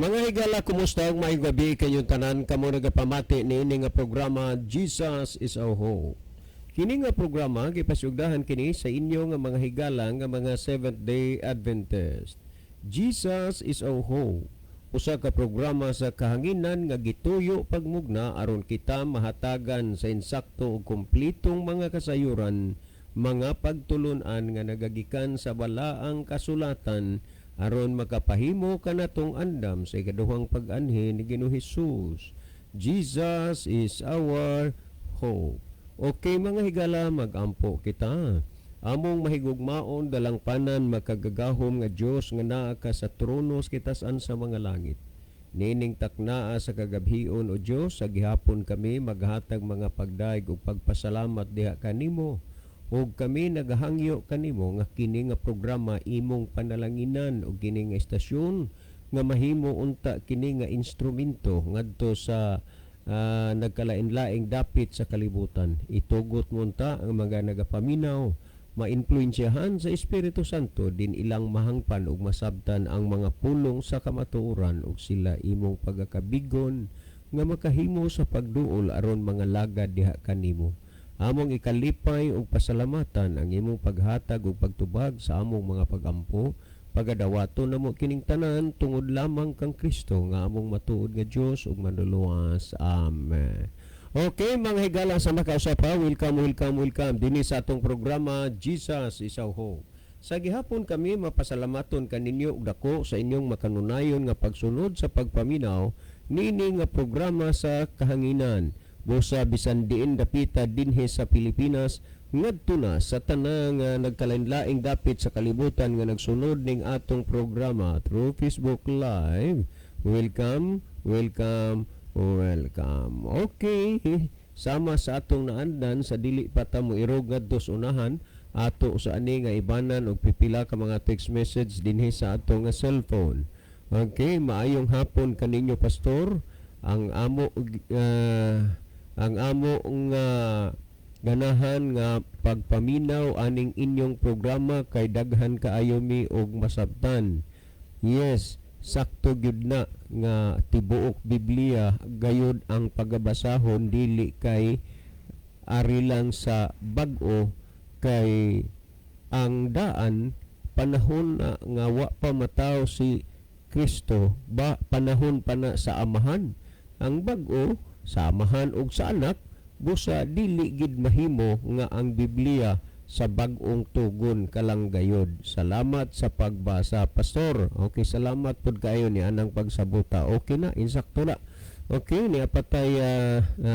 Mga higala, kumusta ug maayong gabi kanyong tanan kamo nagapamati niini nga programa, Jesus is Our Hope. Kini nga programa gipasugdahan kini sa inyo nga mga higala nga mga Seventh Day Adventist. Jesus is Our Hope. Usa ka programa sa kahanginan nga gituyo pagmugna aron kita mahatagan sa insakto ug kumpletong mga kasayuran, mga pagtulunan nga nagagikan sa balaang kasulatan aron makapahimo kanatong andam sa ikaduhang pag-anhi ni Ginoong Hesus. Jesus is our hope. Okay, mga higala, magampo kita. Among mahigugmaon, dalangpanan, makagagahom nga Dios nga naa ka sa trono sa kitasan sa mga langit. Niining taknaa sa kagabhion, o Dios, sa gihapon kami maghatag mga pagdayeg ug pagpasalamat diha kanimo. Ug kami nagahangyo kanimo nga kini nga programa imong panalanginan ug kini nga estasyon nga mahimo unta kini nga instrumento ngadto sa nagkalain-laing dapit sa kalibutan. Itugot mo unta ang mga nagapaminaw mainpluwensyahan sa Espiritu Santo din ilang mahangpan ug masabtan ang mga pulong sa kamatuoran ug sila imong pagakabigon nga makahimo sa pagduol aron mga lagad diha kanimo. Among ikalipay ug pasalamatan ang imong paghatag ug pagtubag sa among mga pagampo. Pagadawaton namo kining tanan tungod lamang kang Kristo nga among matuod nga Dios ug Manluluwas. Amen. Okay, mga higala sa makausap ha, welcome, welcome, welcome dinhi sa atong programa, Jesus is Our Hope. Sa gihapon kami mapasalamaton kaninyo og dako sa inyong makanunayon nga pagsunod sa pagpaminaw nini nga programa sa kahanginan. Busa bisan diin dapita dinhi sa Pilipinas ngadto na sa tanang nagkalain-laing dapit sa kalibutan nga nagsunod ning atong programa through Facebook Live. Welcome, welcome, welcome. Okay, sama sa atong naandan sa dili pa ta mo irog ngadto sa unahan, ato sa ani nga ibanan og pipila ka mga text message dinhi sa atong nga cellphone. Okay, maayong hapon kaninyo, Pastor. Ang amo nga ganahan nga pagpaminaw aning inyong programa kay daghan kaayo mi og masabtan. Yes, sakto gyud na nga tibuok Biblia gayud ang pagabasahon, dili kay ari lang sa bag-o, kay ang daan panahon na nga wa pa mataw si Kristo ba, panahon pa na sa Amahan. Ang bag-o sa Amahan ug sa Anak. Busa dili gid mahimo nga ang Biblia sa bag-ong tugon kalang gayod. Salamat sa pagbasa, Pastor. Okay, salamat pud kaayo ni anang pagsabota. Okay na, insakto na. Okay, niya patay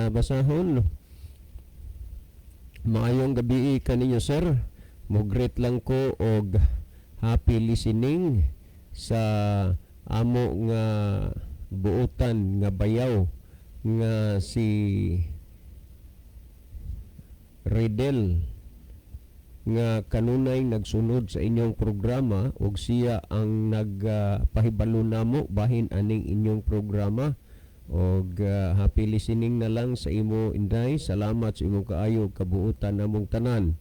basahon. Maayong gabi kaninyo, sir. Mo-greet lang ko og happy listening sa amo nga buutan nga bayaw nga si Redel nga kanunay nagsunod sa inyong programa ug siya ang nagpahibalo namo bahin aning inyong programa og happy listening na lang sa imo, inday. Salamat sa imong kaayo ug kabuutan namong tanan.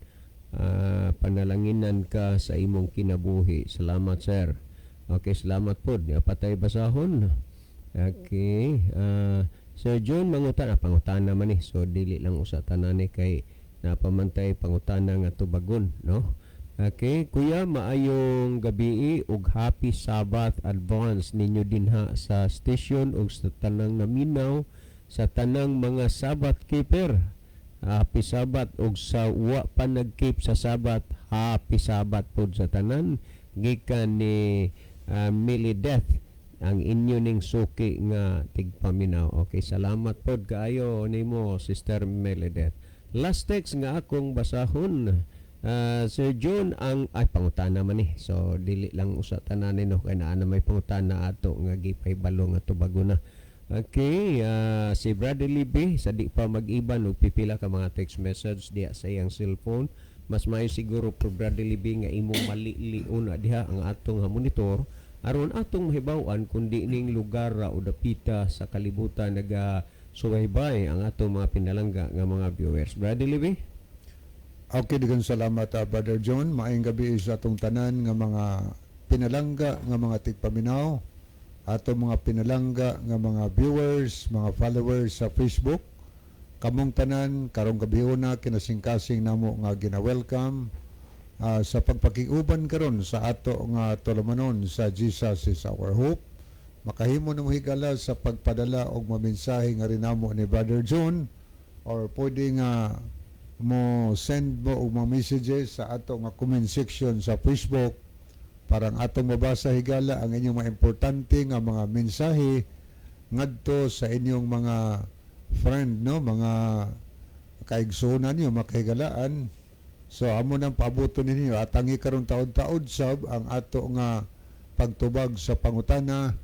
Panalanginan ka sa imong kinabuhi. Salamat, sir. Okay, salamat pod. Patay basahon. Okay, Sir John mangutana, pangutana man ni, so dili lang usa tanan ni kay napamantay pangutana nga tubagon, no? Okay, kuya, maayong gabi ug happy Sabbath advance ninyo dinha sa station ug sa tanang naminaw, sa tanang mga Sabbath keeper. Happy Sabbath ug sa wa pa nag-keep sa Sabbath, happy Sabbath pod sa tanan, gikan ni Millie Death, ang inyo ning suki nga tigpaminaw. Okay, salamat pod kaayo nimo, Sister Melideth. Last text nga akong basahon. Sir John, ang ay pangutana man ni. So dili lang usa tanan ni, no, kay naa na may pangutana ato nga gipahibalo nga tubago na. Okay, si Brother Libby sa di pa mag-iban og pipila ka mga text message diha sa iyang cellphone. Mas maayo siguro pro Brother Libby nga imong malilion na diha ang atong monitor aron atong mahibaw-an kung di ning lugar ra o dapita sa kalibutan naga subaybay ang atong mga pinalangga nga mga viewers. Brother Libby? Okay, daghang salamat, Brother John. Maayong gabi sa atong tanan nga mga pinalangga nga mga tigpaminaw. Ato mga pinalangga nga mga viewers, mga followers sa Facebook. Kamong tanan karong gabiuna kinasingkasing namo nga gina-welcome sa pagpakiuban karon sa ato nga tulumanon sa Jesus is Our Hope. Makahimo na mo, higala, sa pagpadala og mamensahe nga rinamo ni Brother John or pwede nga mo send mo og mga messages sa ato nga comment section sa Facebook para ang atong mabasa, higala, ang inyong mga importante nga mga mensahe ngadto sa inyong mga friend, no, mga kaigsuonan niyo, mga kahigalaan. So amo nang paabuton ninyo. Atangi karon taod-taod sab ang ato nga pagtubag sa pangutana.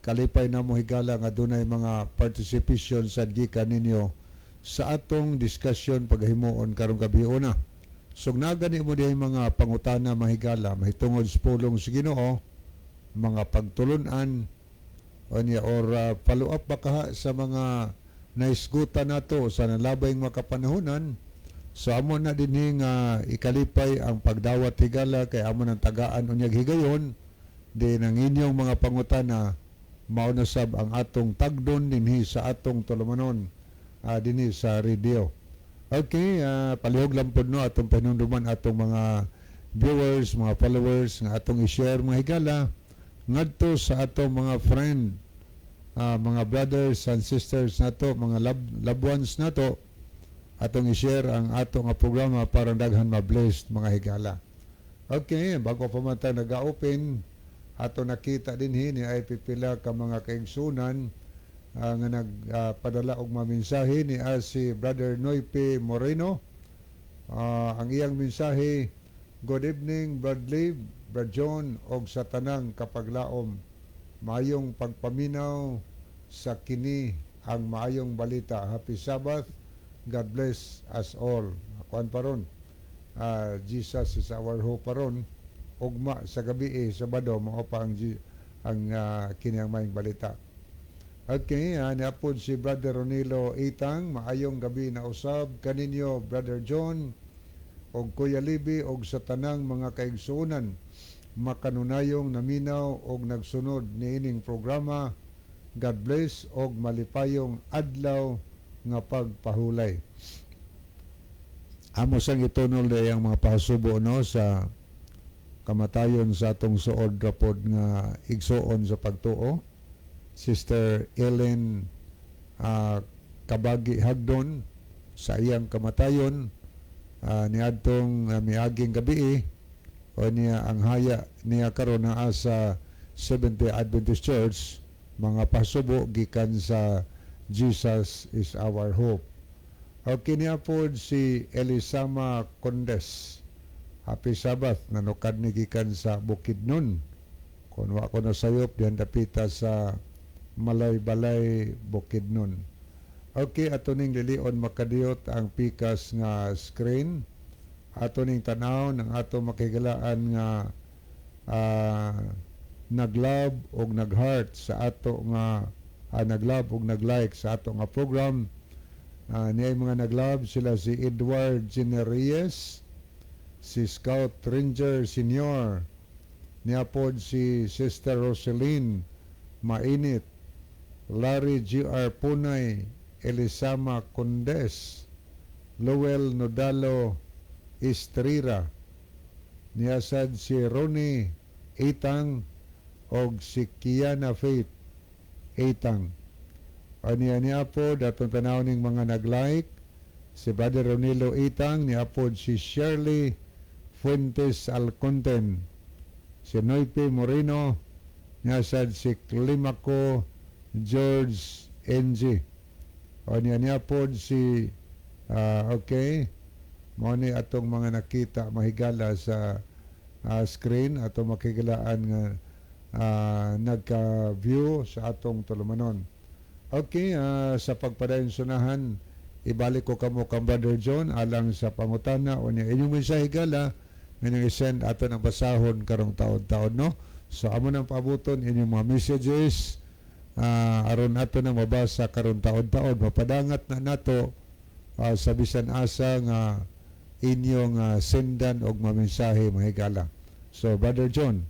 Kalipay na mo, higala, nga dunay mga participation sa gikan ninyo sa atong discussion paghimuon karong gabi una. So nagani mo dihay mga pangutana, mahigala, mahitungod sa pulong sa Ginoo, mga pagtulunan o niya or follow up ba kaha sa mga naisgutan nato sa nalabay mga kapanahonan. So amo na dinhi nga ikalipay ang pagdawat, higala, kay amo nang tagaan unyag higayon di nang inyong mga pangutana mao na sab ang atong tagdon dinhi sa atong tulumanon dinhi sa radio. Okay, palihog lang pod, no, atong pahinumduman atong mga viewers, mga followers nga atong i-share, mga higala, ngadto sa atong mga friend, mga brothers and sisters nato, mga loved ones nato, atong i-share ang atong nga programa para daghan ma-blessed, mga higala. Okay, bago pa man tayo nag-open, ato nakita dinhi ni ay pipila ka mga kaigsunan nga nagpadala og mga mensahe ni si Brother Noype Moreno. Ang iyang mensahe, "Good evening, Brad Liv, Brad John, og sa tanang kapaglaom. Maayong pagpaminaw sa kini ang maayong balita. Happy Sabbath. God bless us all." Kuan pa ron. Jesus is Our Hope pa ron. Ugma sa gabi eh, Sabado, mao pa ang kini ang maayong balita. Okay, niapod si Brother Ronilo Itang, "Maayong gabi na usab kaninyo, Brother John og Kuya Libi og sa tanang mga kaigsuonan makanunayong naminaw og nagsunod niining programa. God bless og malipayong adlaw nga pagpahulay." Amo sang itunol ang mga pahasubo, no, sa kamatayon sa atong suod rapod nga igsuon sa pagtuo, Sister Ellen Kabagi Hagdon, sa iyang kamatayon niadtong miaging gabi o niya ang haya niya karon naa sa Seventh-day Adventist Church. Mga pasubo gikan sa Jesus is Our Hope. Okay, niya pod si Elisama Condes. "Happy Sabbath," nanukad ni gikan sa Bukidnon. Kung wa ko nasayop, diyan dapita sa Malay-Balay, Bukidnon. Okay, ato ning lilion makadiyot ang pikas nga screen. Ato ning tanaw ng ato makigalaan nga nag-love og nag-heart sa ato nga nag-love og nag-like sa ato nga program. Niya mga nag-love sila si Edward Generries, si Scout Ranger Senior, niya pod si Sister Roseline Mainit, Larry G.R. Punay, Elisama Condes, Lowell Nodalo Estrira, niyasad si Ronnie Itang og si Kiana Faith Itang. Aniya niya po, datong tanaw ning mga nag-like, si Brother Ronilo Itang, niya po si Shirley Fuentes Alconten, si Noype Moreno, niya sad si Climaco George NG. O niya niya po si, okay, mao ni atong mga nakita, mahigala, sa screen atong makigalaan nga nagka-view sa atong tulumanon. Okay, sa pagpadayon sunahan, ibalik ko kamo kang Brother John alang sa pangutana o niya inyong mensahe, gala, inyong i-send ato ng basahon karong taon-taon, no? So amo nang paabuton inyong mga messages aron ato nang mabasa karong taon-taon, mapadangat na nato sa bisan asa nga inyong sendan og mga mensahe, mahigala. So Brother John.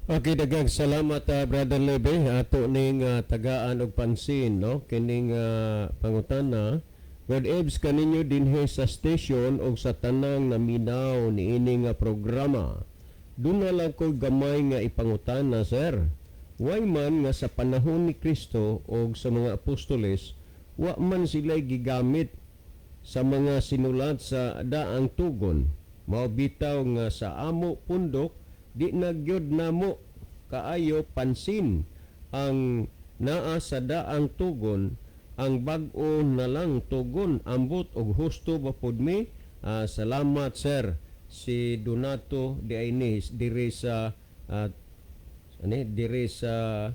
Okay, daghang salamat, Brother Lebe. Ato ning tagaan og pansin, no, kining pangutana. Good eves kaninyo dinhi sa station og sa tanang naminaw niini nga programa. Duna lang ko gamay nga ipangutana, sir. Why man nga sa panahon ni Kristo og sa mga apostoles, wa man sila gigamit sa mga sinulat sa daang tugon? Mao bitaw nga sa amo pundok di na gyud namo kaayo pansin ang naa sa daang tugon, ang bag-o na lang tugon. Ambot og husto ba pud mi? Salamat, sir. Si Donato di ay ni diri sa ani diri sa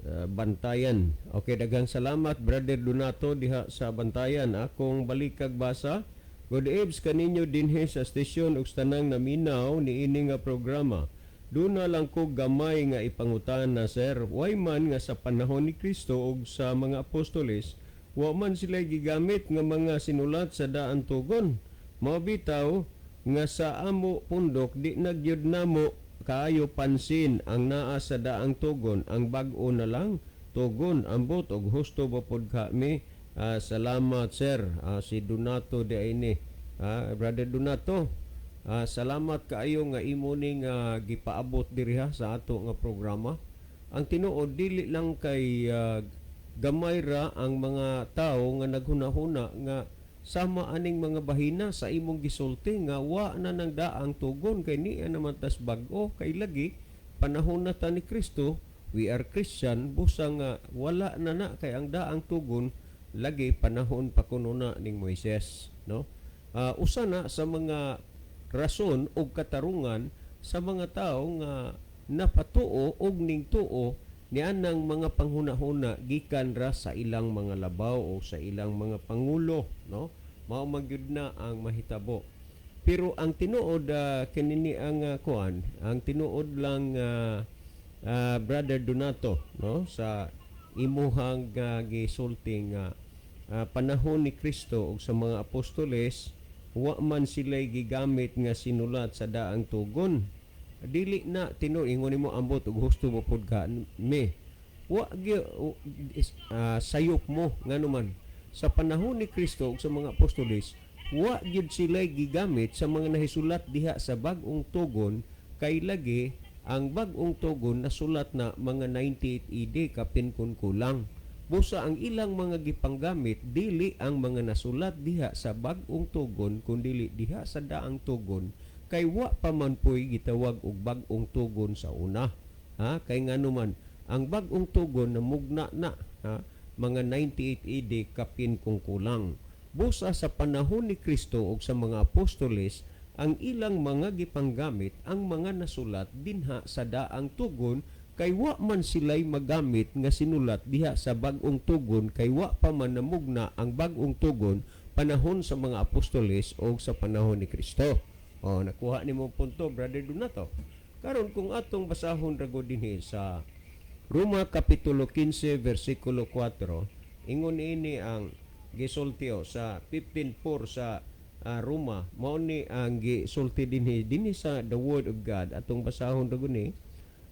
Bantayan. Okay, daghang salamat, Brother Donato diha sa Bantayan. Akong balikag basa. Good eves kaninyo dinhi sa station ug sa tanang naminaw niini nga programa. Duna lang ko gamay nga ipangutana, sir. Why man nga sa panahon ni Kristo ug sa mga apostoles, wa man sila gigamit nga mga sinulat sa daan tugon? Mao bitaw nga sa amo pundok di na gyud namo kaayo pansin ang naa sa daang tugon, ang bag-o na lang tugon. Ambot og husto ba pod kami? Salamat, sir. Si Donato di ay ni. Brother Donato, salamat kaayo nga imo ning gipaabot diri ha sa ato nga programa. Ang tinuod, dili lang kay gamay ra ang mga tao nga naghunahuna nga sama aning mga bahina sa imong gisulti nga wa na nang daang tugon kay niya naman tas bag-o, kay lagi panahon na ta ni Kristo, we are Christian, busa nga wala na na kay ang daang tugon lagi panahon pa kuno na ning Moises, no? Usa na sa mga rason og katarungan sa mga tao nga napatuo og ning tuo nianang mga panghunahuna gikan ra sa ilang mga labaw o sa ilang mga pangulo, no? Mao man gyud na ang mahitabo. Pero ang tinuod, kinini ang kuan, ang tinuod lang, Brother Donato, no, sa imuhang gisulti nga panahon ni Kristo ug sa mga apostoles wa man sila gigamit nga sinulat sa daang tugon, dili na tinuod. Ingon nimo, ambot ug husto mo pud ka me. Wa sayop mo, ngano man sa panahon ni Kristo ug sa mga apostoles wa gyud sila gigamit sa mga nahisulat diha sa bag-ong tugon, kay lagi ang bag-ong tugon nasulat na mga 98 AD kapin kun kulang. Busa ang ilang mga gipanggamit dili ang mga nasulat diha sa bag-ong tugon kundili diha sa daang tugon, kay wa pa man po'y gitawag og bag-ong tugon sa una, ha? Kay ngano man ang bag-ong tugon namugna na, ha, mga 98 AD kapin kung kulang. Busa sa panahon ni Kristo ug sa mga apostoles, ang ilang mga gipanggamit ang mga nasulat dinha sa daang tugon, kay wa man sila'y magamit nga sinulat diha sa bag-ong tugon, kay wa pa man namugna ang bag-ong tugon panahon sa mga apostoles o sa panahon ni Kristo. O, nakuha nimo punto, Brother Donato. Karon, kung atong basahon ra gud dinhi sa Roma kapitulo 15 versikulo 4, ingon ini ang gisulti o sa 15:4 sa Roma, mao ni ang gisulti dinhi dinhi sa the word of God. Atong basahon ra gud ni: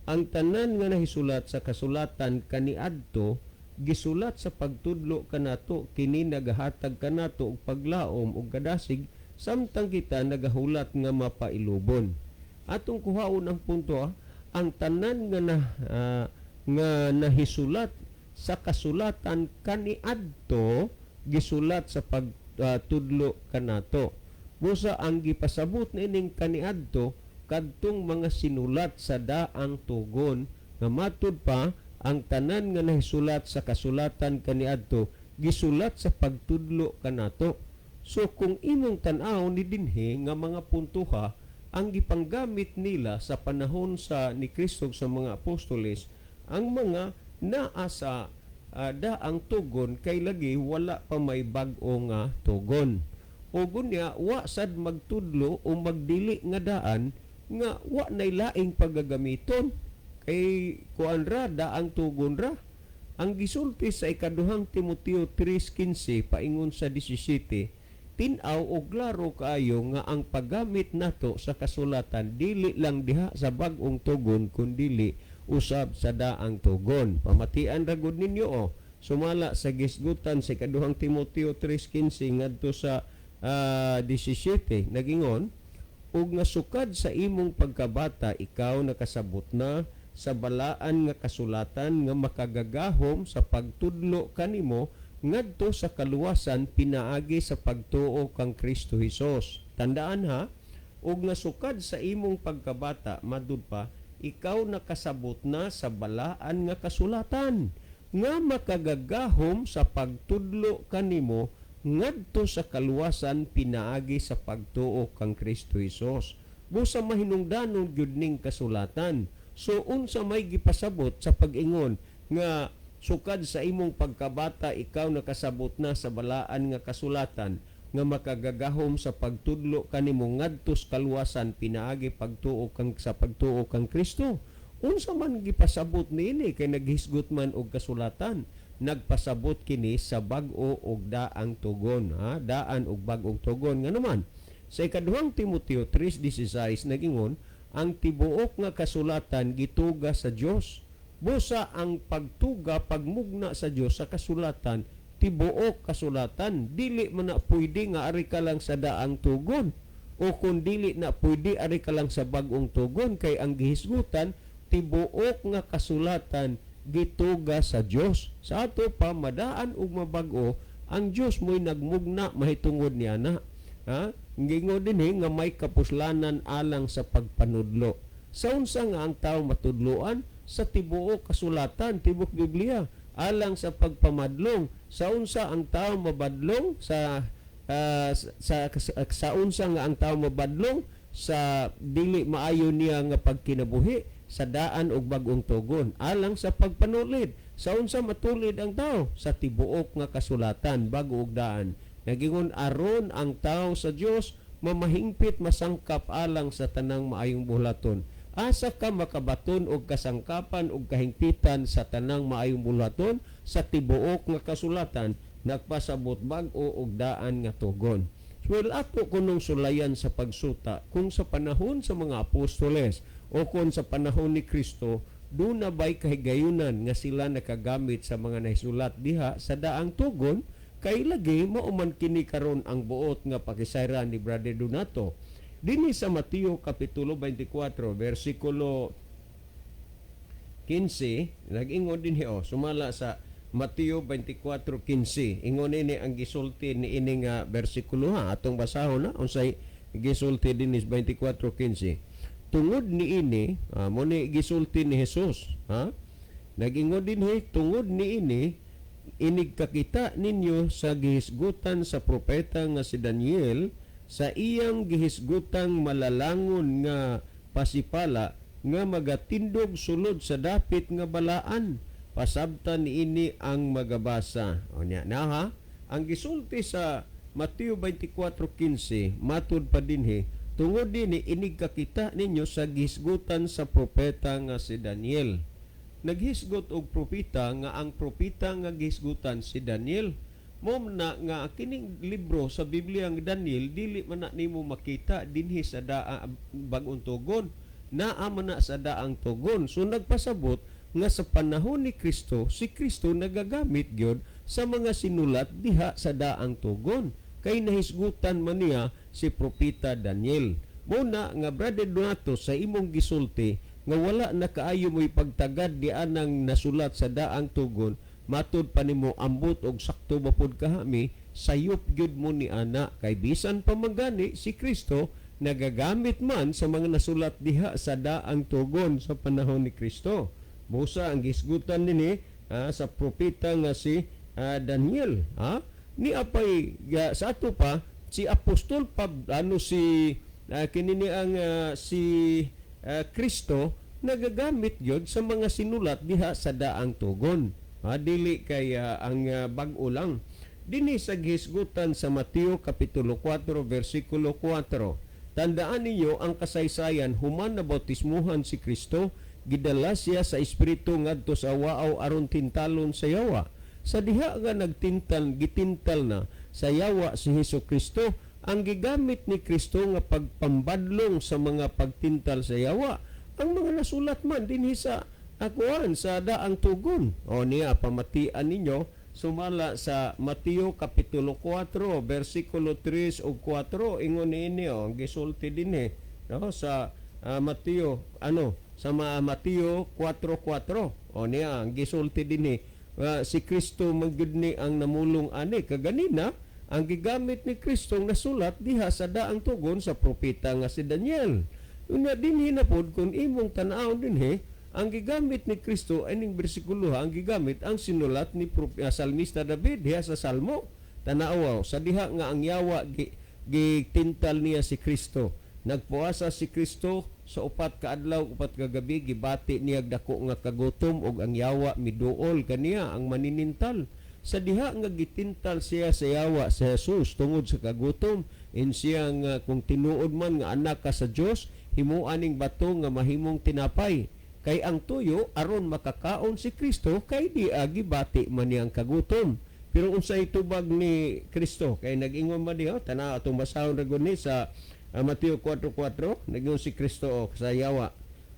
ang tanan nga nahisulat sa kasulatan kaniadto gisulat sa pagtudlo kanato, kini nagahatag kanato og paglaom ug kadasig samtang kita nagahulat nga mapailubon. Atong kuhaon ang punto, ang tanan nga nahisulat sa kasulatan kaniadto gisulat sa pagtudlo kanato. Busa ang gipasabot niining kaniadto kadtong mga sinulat sa daang tugon, nga matud pa ang tanan nga nahisulat sa kasulatan kaniadto gisulat sa pagtudlo kanato. So kung imong tan-aw ni dinhi nga mga puntuha, ang gipanggamit nila sa panahon sa ni Kristo sa mga apostoles ang mga naa sa daang tugon, kay lagi wala pa may bag-o nga tugon. O gunya wa sad magtudlo o magdili nga daan nga wa nay laing paggagamiton, kay kuan ra, daang tugon ra. Ang gisulti sa Ikaduhang Timoteo 3:15 paingon sa 17. Tin-aw og klaro kaayo nga ang paggamit nato sa kasulatan dili lang diha sa bag-ong tugon kundili usab sa daang tugon. Pamatian ra gud ninyo oh. Sumala sa gisgutan sa ikaduhang Timoteo 3:15 ngadto sa 17, nagingon, "Ug nga sukad sa imong pagkabata ikaw nakasabot na sa balaan nga kasulatan nga makagagahom sa pagtudlo kanimo ngadto sa kaluwasan pinaagi sa pagtuo kang Kristo Hesus." Tandaan ha, ug nga sukad sa imong pagkabata, madud pa, ikaw nakasabot na sa balaan nga kasulatan nga makagagahom sa pagtudlo kanimo ngadto sa kaluwasan pinaagi sa pagtuo kang Kristo Hesus. Busa mahinungdanon gyud ning kasulatan. So unsa may gipasabot sa pag-ingon nga sukad sa imong pagkabata ikaw nakasabot na sa balaan nga kasulatan nga makagagahom sa pagtudlo kanimo ngadto sa kaluwasan pinaagi pagtuo kang sa pagtuo kang Kristo? Unsa man gipasabot niini kay naghisgot man og kasulatan? Nagpasabot kini sa bag-o og daang tugon, ha, daan og bag-ong tugon. Ngano man sa ikaduhang Timoteo 3:16 nagingon, ang tibuok nga kasulatan gituga sa Dios. Busa ang pagtuga, pagmugna sa Dios sa kasulatan, tibuok kasulatan, dili man na pwede nga ari ka lang sa daang tugon o kung dili na pwede ari ka lang sa bag-ong tugon, kay ang gihisgutan tibuok nga kasulatan gituga sa Dios. Sa ato pa madaan ug mabag-o, ang Dios mo'y nagmugna mahitungod niya na. Ha? Gingon dinhi nga may kapuslanan alang sa pagpanudlo. Sa unsa nga ang tao matudloan? Sa tibuok kasulatan, tibuok Biblia, alang sa pagpamadlong. Sa unsa ang tao mabadlong? Sa unsa nga ang tao mabadlong sa dili maayo niya nga pagkinabuhi? Sa daan og bag-ong tugon, alang sa pagpanulid. Sa unsa matulid ang tao? Sa tibuok nga kasulatan, bag-o ug daan. Nagingon, aron ang tao sa Dios mamahingpit, masangkap alang sa tanang maayong buhaton. Asa ka makabaton og kasangkapan og kahingpitan sa tanang maayong buhaton? Sa tibuok nga kasulatan, nagpasabot bag-o og daan nga tugon. Well, ato kunong sulayan sa pagsuta kung sa panahon sa mga apostoles o kung sa panahon ni Kristo, duna ba'y kahigayunan nga sila nakagamit sa mga nahisulat diha sa daang tugon, kay lagi mao man kini karon ang buot nga pakisayran ni Brother Donato. Dinhi sa Mateo Kapitulo 24 versikulo 15, nag-ingon dinhi oh, sumala sa Mateo 24:15. Ingon ini ang gisulti ni ini nga bersikulo ha, atong basahon na unsay gisulti dinhi sa 24:15. Tungod niini, mo ni gisulti ni Jesus, ha? Nag-ingon dinhi, tungod niini inig kakita ninyo sa gihisgutan sa propeta nga si Daniel sa iyang gihisgutang malalangon nga pasipala nga magatindog sulod sa dapit nga balaan. Pasabtan niini ang magabasa. O nya na ha, ang gisulti sa Mateo 24:15, matud pa dinhi, tungod dinhi inig kakita ninyo sa gihisgutan sa propeta nga si Daniel. Naghisgot og propeta nga ang propeta nga gihisgutan si Daniel. Mo na nga kining libro sa Biblia ang Daniel dili man na nimo makita dinhi sa daa bag-ong tugon, naa man na sa daang tugon. So nagpasabot nga sa panahon ni Kristo, si Kristo nagagamit gyud sa mga sinulat diha sa daang tugon kay nahisgutan man niya si propeta Daniel. Mo na nga, Brother Donato, sa imong gisulti nga wala na kaayo mo'y pagtagad di anang nasulat sa daang tugon, matud pa nimo ambot og sakto ba pud kahami, sayop gyud mo ni ana, kay bisan pa man gani si Kristo nagagamit man sa mga nasulat diha sa daang tugon sa panahon ni Kristo. Busa ang gisgutan dinhi sa propeta nga si Daniel, ha? Ni apay sa ato pa si apostol pa ano si kini ni ang si Kristo nagagamit gyud sa mga sinulat diha sa daang tugon. Ha, dili kay ang bag-o lang. Dinhi sa gihisgutan sa Mateo Kapitulo 4 versikulo 4. Tandaan ninyo ang kasaysayan, human na bautismuhan si Kristo, gidala siya sa Espiritu ngadto sa waaw aron tintalon sa yawa. Sa diha nga nagtintal, gitintal na sa yawa si Hesus Kristo. Ang gigamit ni Kristo nga pagpambadlong sa mga pagtintal sa yawa, ang mga nasulat man dinhi sa akuan sa daang tugon. O niya, pamatian ninyo sumala sa Mateo kapitulo 4 bersikulo 3 ug 4. Ingon niini, oh, ang gisulti dinhi, no, sa Mateo ano sa Mateo 4:4. O niya, ang gisulti dinhi, si Kristo man gyud ni ang namulong ani. Kaganina, ang gigamit ni Kristo ang nasulat diha sa daang tugon sa propeta nga si Daniel. Unya dinhi na pod, kung imong tan-awon dinhi, ang gigamit ni Kristo ining bersikulo ha, ang gigamit ang sinulat ni salmista David diha sa Salmo. Tanawa sa diha nga ang yawa gitintal niya si Kristo. Nagpuasa si Kristo sa 4 ka adlaw, 4 ka gabi, gibati niya dako nga kagutom ug ang yawa miduol kaniya ang maninintal. Sa diha nga gitintal siya sa yawa sa Jesus tungod sa kagutom, in siya nga kung tinuod man nga anak ka sa Dios, himuan ning bato nga mahimong tinapay. Kay ang tuyo aron makakaon si Kristo kay di gibati man niyang kagutom. Pero unsay tubag ni Kristo? Kay nag-ingon man diha, tanaw atong basahon ra gud ni sa Mateo 4:4, nag-ingon si Kristo oh, sa yawa.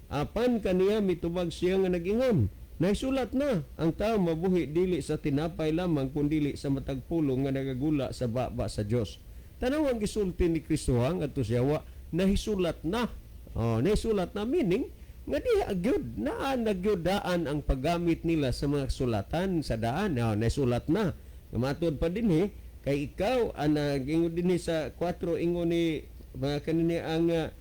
Apan kaniya mitubag siya nga nag-ingon, "Naisulat na, ang tao mabuhi dili sa tinapay lamang kundili sa matag pulong nga nagagula sa baba sa Dios." Tanaw ang gisulti ni Kristo ha, ngadto sa yawa, nahisulat na. Oh, nahisulat na, meaning nga diha gyud naa na gyud daan ang paggamit nila sa mga sulatan sa daan. Oh, naisulat na. Matud pa dinhi kay ikaw ang nag-ingon dinhi sa 4, ingon ni mga kanini ang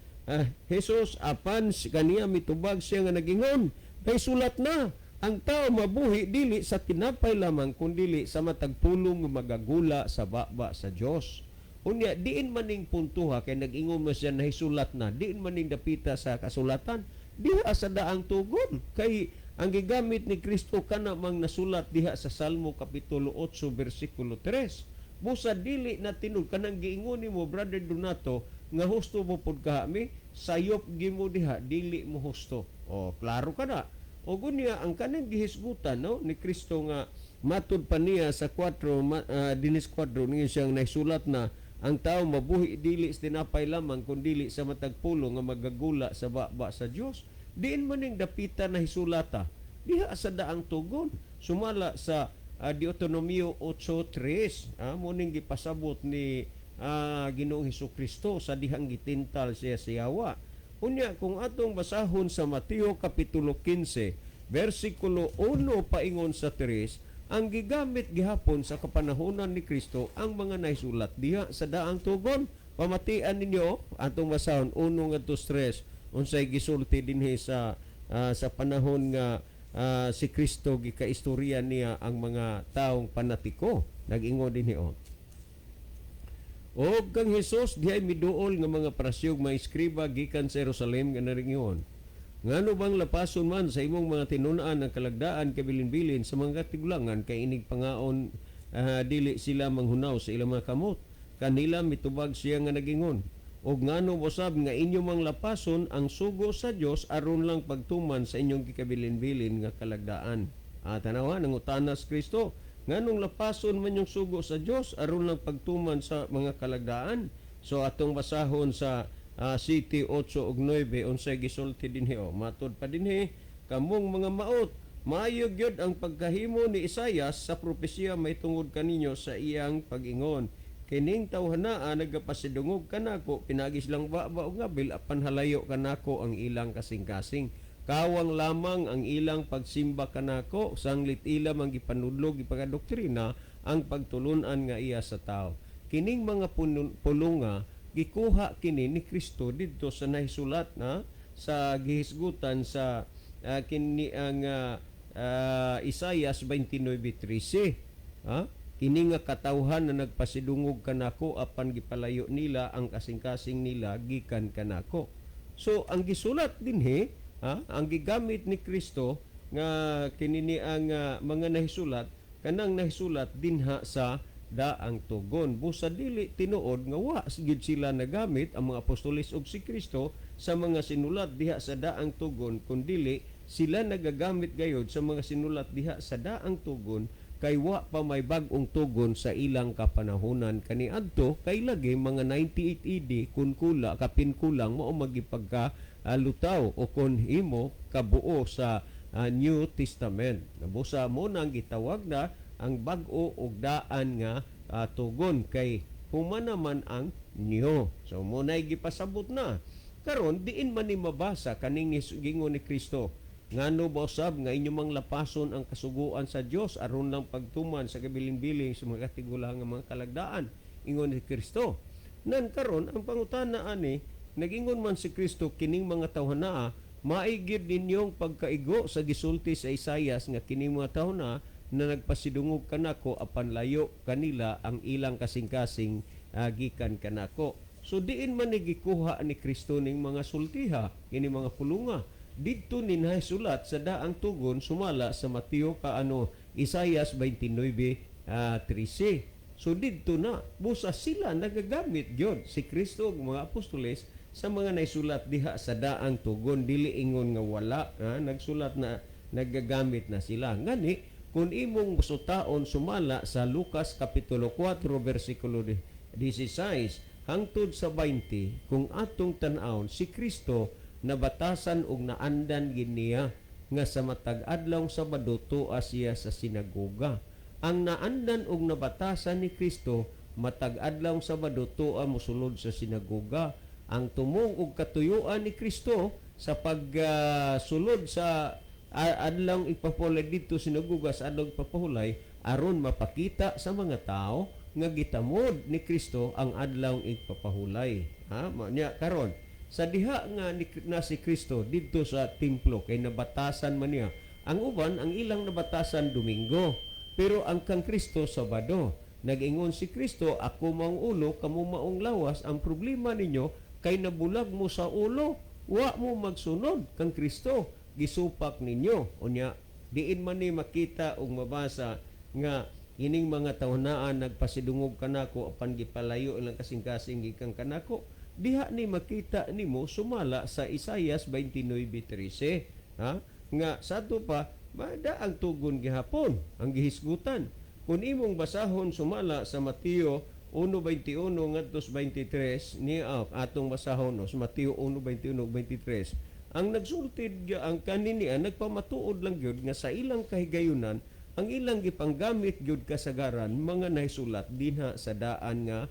Jesus, apan kaniya mitubag siya nga nagingon, "Naisulat na, ang tao mabuhi dili sa tinapay lamang kundili sa matag pulong nga magagula sa baba sa Dios." Unya diin maning puntuha kay nag-ingon mo siya nahisulat na, diin maning dapita sa kasulatan diha sa daang tugon, kay ang gigamit ni Kristo kana mang nasulat diha sa Salmo kapitulo 8 bersikulo 3. Busa dili na tinud kanang giingon nimo, Brother Donato, nga husto mo pud kahami, sayop gimo diha, dili mo husto. O klaro ka na. O gunya ang kanang gihisgutan, no, ni Kristo nga matud pa niya sa 4 dinis 4 niya siyang naisulat na ang tao mabuhi dili sa tinapay lamang kundili sa matag pulong nga magagula sa baba sa Dios. Diin man ning dapita na hisulata diha sa daang tugon sumala sa Deuteronomio 8:3, mo ning gipasabot ni Ginoong Hesus Kristo sa dihang gitintal siya sa yawa. Unya kung atong basahon sa Mateo kapitulo 15 bersikulo 1 paingon sa 3, ang gigamit gihapon sa kapanahonan ni Kristo ang mga naisulat diha sa daang tugon. Pamatian ninyo atong basahon 1 ngadto 3, unsay gisulti dinhi sa sa panahon nga si Kristo gikaistorya niya ang mga taong panatiko. Nag-ingon dinhi oh. Og kang Hesus dihay miduol nga mga Pariseo, mga eskriba gikan sa Jerusalem nga naringon, "Ngano bang lapason man sa imong mga tinun-an ang kalagdaan kabilin-bilin sa mga katigulangan, kay inig pangaon dili sila manghunaw sa ilang mga kamot?" Kanila mitubag siya nga nagingon, "Og ngano usab nga inyo mang lapason ang sugo sa Dios aron lang pagtuman sa inyong gikabilin-bilin nga kalagdaan?" Tanawa nangutana si Kristo, nganong lapason man yung sugo sa Dios aron lang pagtuman sa mga kalagdaan? So atong basahon sa City 8 ug 9, unsay gisulti dinhi oh. Matud pa dinhi, "Kamong mga maot, maayo gyud ang pagkahimo ni Isayas sa propesiya may tungod kaninyo sa iyang pag-ingon, 'Kining tawhanaa nagapasidungog kanako pinaagi sa ilang baba ug ngabil, apan halayo kanako ang ilang kasing-kasing. Kawang lamang ang ilang pagsimba kanako, sanglit ila man gipanudlog ipakadoktrina ang pagtulunan nga iya sa tao.'" Kining mga pulunga gikuha kini ni Kristo didto sa nahisulat na sa gihisgutan sa kini ang Isayas 29:13. Ha? "Kini nga katawhan na nagpasidungog kanako apan gipalayo nila ang kasing-kasing nila gikan kanako." So ang gisulat dinhi, ha, ang gigamit ni Kristo nga kini ni ang mga nahisulat kanang nahisulat dinha sa daang tugon. Busa dili tinuod nga wa gid sila nagamit ang mga apostoles ug si Kristo sa mga sinulat diha sa daang tugon, kundili sila nagagamit gayod sa mga sinulat diha sa daang tugon. Kay wa pa may bag-ong tugon sa ilang kapanahunan kaniadto, kay lagi mga 98 AD kun kula kapin kulang mao magipagka lutaw o kon himo kabuo sa New Testament. Busa mo nang gitawag na ang bag-o og daan nga tugon kay human naman ang new. So mo na gipasabot na. Karon, diin man ni mabasa kaning gingon ni Kristo? Ngano ba usab nga inyo mang lapason ang kasuguan sa Dios aron lang pagtuman sa kabilin-bilin sa mga katigulang nga mga kalagdaan? Ingon ni Kristo. Nan karon ang pangutana ani, nagingon man si Kristo kining mga tawhana, maigid ninyong pagkaigo sa gisulti sa Isayas nga kining mga tawhana na nagpasidungog kanako apan layo kanila ang ilang kasing-kasing gikan kanako. So diin man ni gikuha ni Kristo ning mga sultiha, kini mga pulunga? Didto ni sulat sa daang tugon sumala sa Mateo kaano Isayas 29:13. So didto na busa sila nagagamit gyud si Kristo ug mga apostoles sa mga naisulat diha sa daang tugon. Dili ingon nga wala ha, nagsulat na, nagagamit na sila. Ngani kung imong sutaon sumala sa Lucas kapitulo 4 bersikulo 16 hangtod sa 20, kung atong tan-awon, si Kristo nabatasan og naandan gid niya nga sa matag adlaw Sabado tua siya sa sinagoga. Ang naandan og nabatasan ni Kristo, matag adlaw Sabado tua mosulod sa sinagoga. Ang tumong og katuyuan ni Kristo sa pagsulod sa adlaw ipapahulay didto sinagoga sa adlaw ipapahulay aron mapakita sa mga tao nga gitamod ni Kristo ang adlaw ipapahulay. Ha, niya karon sa diha nga ni, na si Kristo didto sa templo kay nabatasan man niya. Ang uban, ang ilang nabatasan Domingo, pero ang kang Kristo, Sabado. Nag-ingon si Kristo, "Ako maong ulo, kamo maong lawas. Ang problema ninyo kay nabulag mo sa ulo, wa mo magsunod kang Kristo, gisupak ninyo." Unya diin man ni makita ug mabasa nga ining mga tawhanaan nagpasidungog kanako apan gipalayo ilang kasing-kasing gikan kanako? Diha ni makita nimo sumala sa Isayas 29:13, ha, nga sadto pa mada ang tugon gihapon ang gihisgutan. Kung imong basahon sumala sa Mateo 1:21 ngadto sa 23 ni atong basahon, no, sa Mateo 1:21 23, ang nagsultid ang kanini ang nagpamatuod lang gyud nga sa ilang kahigayunan ang ilang gipanggamit gyud kasagaran mga nahisulat dinha sa daan nga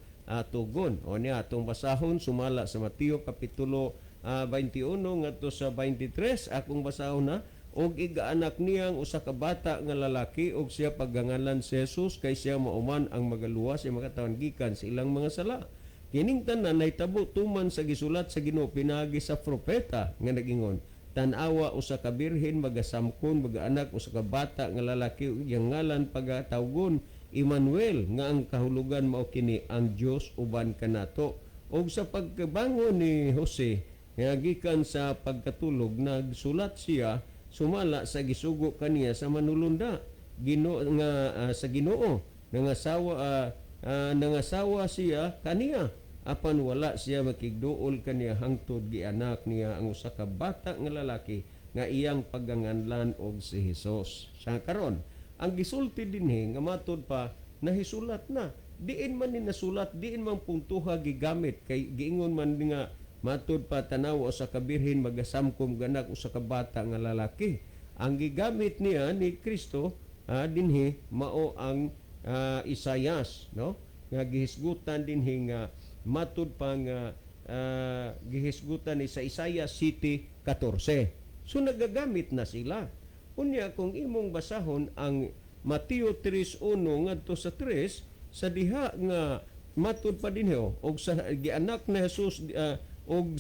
tugon. O niya atong basahon sumala sa Mateo kapitulo 21 ngadto sa 23. Akong basahon na. "Og igaanak niyang usa ka bata nga lalaki og siya paggangalan si Jesus kay siya mauman ang magaluwas sa mga katawhan gikan sa ilang mga sala. Kining tanan nahitabo tuman sa gisulat sa Ginoo pinaagi sa propeta nga nagingon: Tan-awa, usa ka birhen magasamkon, magaanak usa ka bata nga lalaki ug iyang ngalan pagatawgon Emmanuel, nga ang kahulugan mao kini ang Dios uban kanato." Og sa pagkabangon ni Jose nga gikan sa pagkatulog, nagsulat siya sumala sa gisugo kaniya sa manulunda Ginoo nga sa Ginoo. Nangasawa siya kaniya apan wala siya makigduol kaniya hangtod gianak niya ang usa ka bata nga lalaki nga iyang pagganganlan og si Jesus. Sa karon ang gisulti dinhi nga matud pa nahisulat na, diin man ni nasulat? Diin man puntuha gigamit? Kay giingon man nga matud pa, tanaw sa kabirhin magasamkom ganak usa ka bata nga lalaki. Ang gigamit niya ni Kristo dinhi mao ang Isayas, no, nga gihisgutan dinhi nga matud pa nga gihisgutan ni sa Isaiah 7:14. So nagagamit na sila. Unya kung imong basahon ang Mateo 3:1 ngadto sa 3, sa diha nga matud pa dinhi, oh, og sa gianak na Jesus og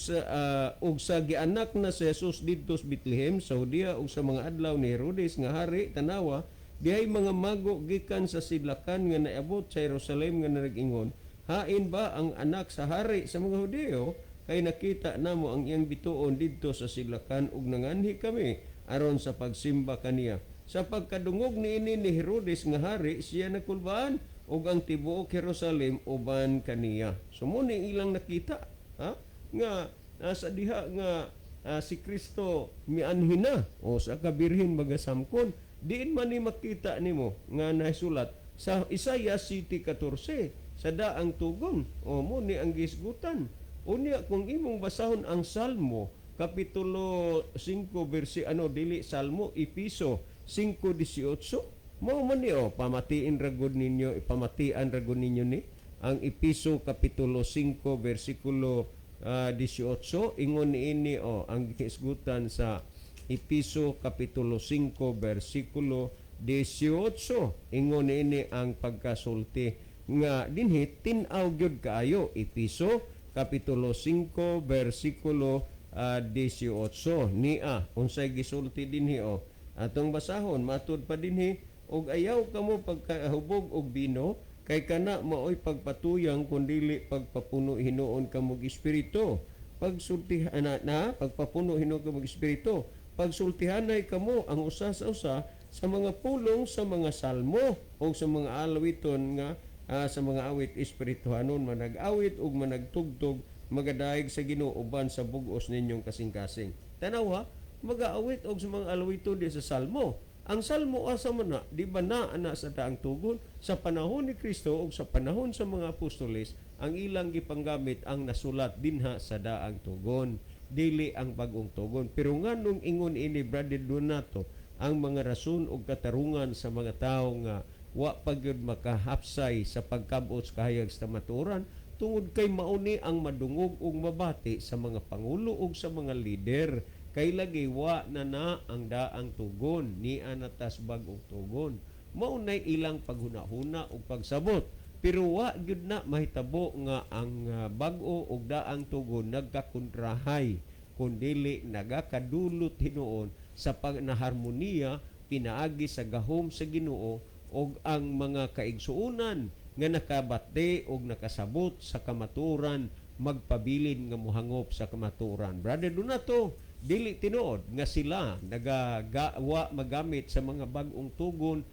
sa gianak na si Jesus didto sa Bethlehem sa Judea og sa mga adlaw ni Herodes nga hari, tanawa, dihay mga mago gikan sa sidlakan nga naabot sa Jerusalem nga nag-ingon, 'Hain ba ang anak sa hari sa mga Hudeo? Kay nakita namo ang iyang bituon didto sa sidlakan ug nanganhi kami aron sa pagsimba kaniya.' Sa pagkadungog niini ni Herodes nga hari, siya nakulbaan ug ang tibuok Jerusalem uban kaniya." So mo ni ilang nakita, ha, nga sa diha nga si Kristo mianhi na o sa kabirhin magasamkon. Diin man ni makita nimo nga nasulat sa Isaiah 7:14 sa daang tugon. O mo ni ang gisgutan. Unya kung imong basahon ang Salmo kapitulo 5 versi ano, dili Salmo, Episo 5:18, mao man ni oh, pamatiin ra gud ninyo, ipamatian ra gud ninyo ni ang Episo kapitulo 5 versikulo 18. Ingon niini oh, ang gisgutan sa Episo kapitulo 5 versikulo 18, ingon niini ang pagkasulti nga dinhi, tin-aw gyud kaayo. Episo kapitulo 5 versikulo 18, nia unsay gisulti dinhi oh, atong basahon. Matud pa dinhi, "Og ayaw kamo pagkahubog og bino, kay kana maoy pagpatuyang, kundili pagpapuno hinuon kamo og espiritu." Pagsultihan na, na pagpapuno hinuon kamo og espiritu. "Pagsultihanay kamo ang usa sa usa sa mga pulong sa mga salmo o sa mga alawiton nga sa mga awit espirituhanon, manag-awit ug managtugtog, magadayeg sa Ginoo uban sa bug-os ninyong kasing-kasing." Tanawa, magaawit og sa mga alawiton di sa salmo. Ang salmo asa man na? Di ba na ana sa daang tugon? Sa panahon ni Kristo ug sa panahon sa mga apostoles, ang ilang gipanggamit ang nasulat dinha sa daang tugon, dili ang bagong tugon. Pero nganong ingon ini, Brother Donato, ang mga rason ug katarungan sa mga tawo nga wa pa gyud makahapsay sa pagkabot sa kahayag sa kamatuoran, tungod kay mauni ang madungog ug mabati sa mga pangulo ug sa mga lider, kay lagi wa na na ang daang tugon, ni anatas bag-ong tugon. Mao nay ilang paghuna-huna ug pagsabot, pero wa gyud na mahitabo nga ang bag-o ug daang tugon nagkakontrahay, kun dili nagakadulot hinuon sa pagnaharmoniya pinaagi sa gahom sa Ginoo ug ang mga kaigsuonan nga nakabati og nakasabot sa kamatuoran magpabilin nga mohangop sa kamatuoran. Brother Donato, dili tinuod nga sila nagagawa magamit sa mga bag-ong tugon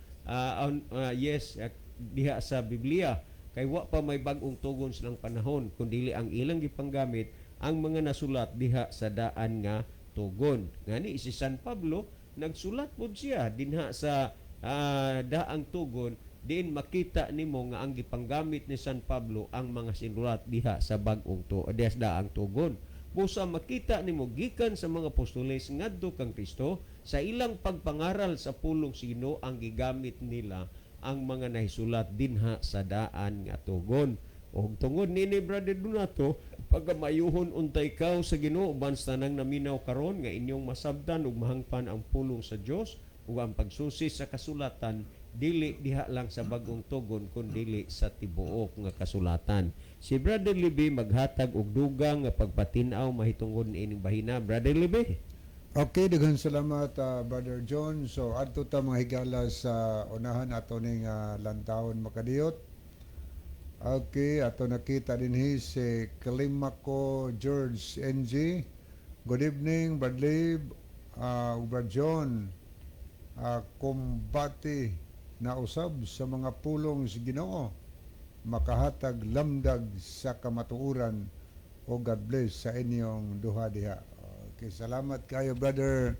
yes, diha sa Biblia, kay wa pa may bag-ong tugon silang panahon, kun dili ang ilang gipanggamit ang mga nasulat diha sa daan nga tugon. Ngani si San Pablo nagsulat pod siya dinha sa daang tugon, diin makita nimo nga ang gipanggamit ni San Pablo ang mga sinulat diha sa bag-ong to diha sa daang tugon. Busa makita nimo gikan sa mga apostoles ngadto kang Kristo, sa ilang pagpangaral sa pulong sa Ginoo, ang gigamit nila ang mga nahisulat dinha sa daan nga tugon. Og tungod nini, Brother Donato, pagamayuhon unta ikaw sa Ginoo uban sa tanang naminaw karon nga inyong masabtan ug mahangpan ang pulong sa Dios ug ang pagsusi sa kasulatan, dili diha lang sa bagong tugon kun dili sa tibuok nga kasulatan. Si Brother Libby maghatag og dugang nga pagpatin-aw mahitungod niining bahina. Brother Libby. Okay, daghan salamat, Brother John. So adto ta, mga higala, sa unahan ato ning lantawon makadiyot. Okay, ato nakita dinhi si Calimaco George NG. "Good evening, Brad Lib, Brad John. Kumbati na usab sa mga pulong sa Ginoo makahatag lamdag sa kamatuoran o God bless sa inyong duha diha." Okay, salamat kayo, Brother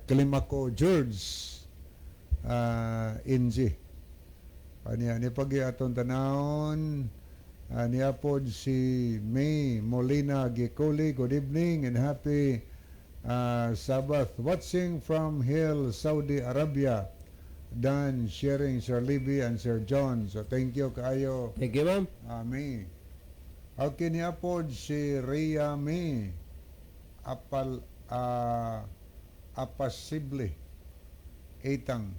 Calimaco George NG. Aniya ni pagi atong tanawon, niya pod si May Molina Gicoli. "Good evening and happy Sabbath. Watching from Hail, Saudi Arabia. Done sharing, Sir Libby and Sir John." So thank you kaayo. Thank you, ma'am. May. Okay, niya pod si Rhea May Apal Apasible Etang.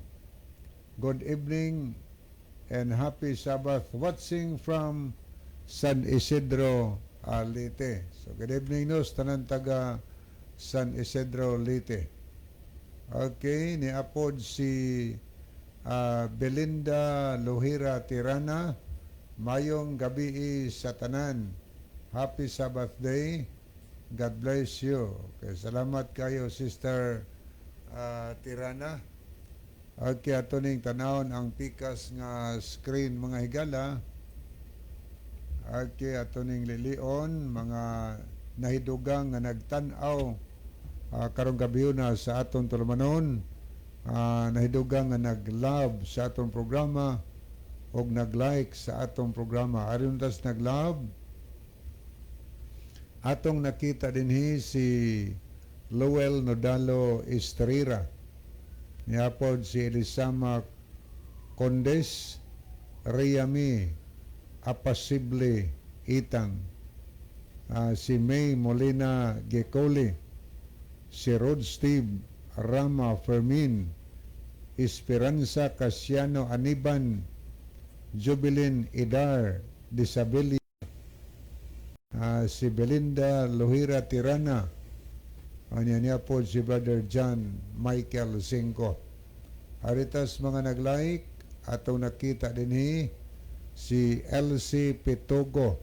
"Good evening and happy Sabbath. Watching from San Isidro, Leyte." So good evening no sa tanan taga San Isidro, Leyte. Okay, ni apod si Belinda Lohira Tirana. "Mayong gabi sa tanan. Happy Sabbath day. God bless you." Okay, salamat kayo, Sister Tirana. Okay, ato ning tanawon ang pikas nga screen, mga higala. Okay, ato ning lilion mga nahidugang nga nagtan-aw karong gabi na sa aton tulumanon. Nahidugang nga nag-love sa atong programa og nag-like sa atong programa. Aron tas nag-love, atong nakita dinhi si Lowell Nodalo Estrera. Niapod si Elisama Condes, Riami Apasible Itang, si May Molina Gecoli, si Rod Steve Rama Fermin, Esperanza Casiano Aniban, Jubilin Idar Disabilia, si Belinda Lohira Tirana, anya niya po si Brother John Michael Cinco. Aritas mga nag-like, atong nakita dinhi si Elsie Pitogo.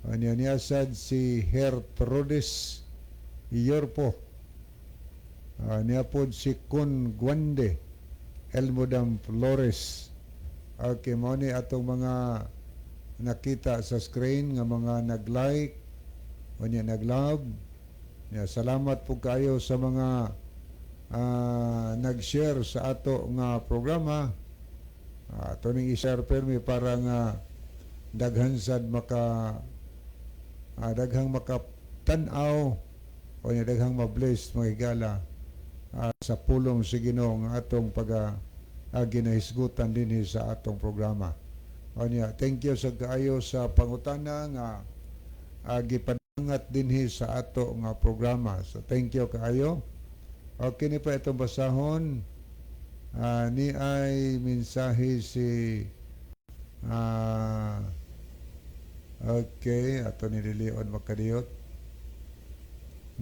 Anya niya sad si Gertrudes Yorpo. Niya po si Kun Guande Elmodam Flores. Okay, mao ni atong mga nakita sa screen nga mga nag-like o niya nag-love. Ya, salamat po kayo sa mga nag-share sa ato nga programa. Ato ning i-share permi para nga daghan sad maka daghang makatan-aw o niya daghang ma-bless, mga higala, sa pulong sa Ginoo nga atong pag ginahisgutan dinhi sa atong programa. O niya, thank you sa kaayo sa pangutana nga gipadangat dinhi sa ato nga programa. So thank you kaayo. Okay ni pa itong basahon. Ni ay mensahe si okay, ato ni Lilion makadiyot.